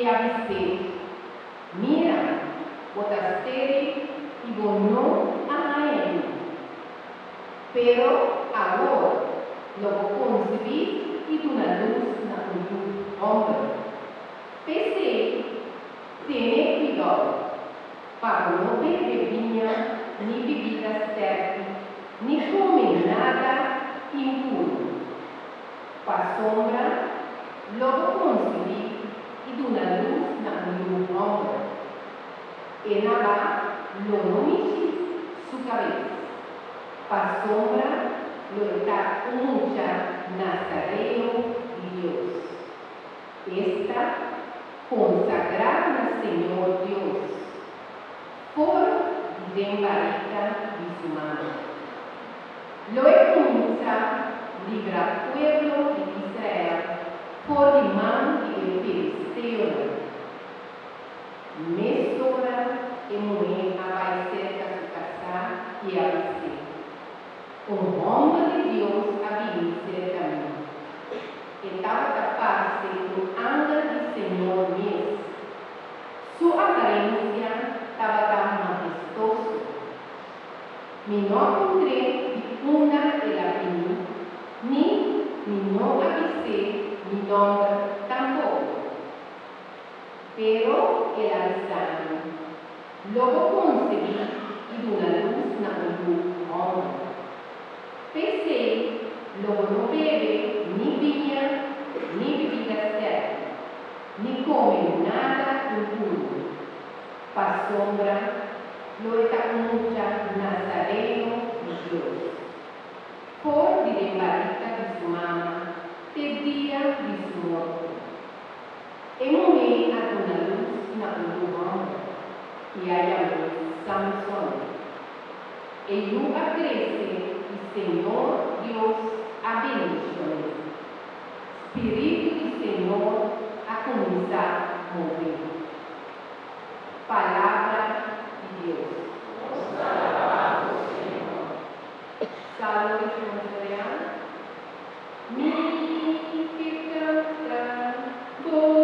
I a bis'é, Mira, bo ta steril i bo no a haña yu. Pero awor lo bo konsibí i duna lus na un yu hòmber. P'esei, tene kuidou pa bo no bebe biña ni bibida stèrki ni kome nada impuru. Pasobra lo bo konsibí i duna lus na un yu hòmber. E nabá lo no mishi su kabes, pasobra lo e ta un mucha nazareo di Dios, esta, konsagrá na Señor Dios, for di den barika di su mama. Lo e kuminsá libra pueblo di Israel for di man di e filisteonan. Mesora e muhé a bai serka su kasá i a bis'é, Un hòmber di Dios a bini serka mi. E tabata parse un angel di Señor mes. Su aparensia tabata mahestoso. Mi no a puntr'é di unda el a bini, ni mi no a bis'é mi nòmber tampoko. Pero el a bisa mi, Lo bo konsebí i duna lus na un yu hòmber. P'esei lo bo no bebe ni biña ni bibida stèrki, ni kome nada impuru, pasobra lo e ta un mucha nazareo di Dios, for di den barika di su mama te dia di su morto. E muhé a duna lus na un yu hòmber i a yam'é Samson. E yu a krese i Señor Dios a bendishon'é. Spiritu di Señor a kuminsá mov'é. Palabra di Dios. Nos ta alabá bo, Señor. Salmo responsorial. Mi ke kanta bo.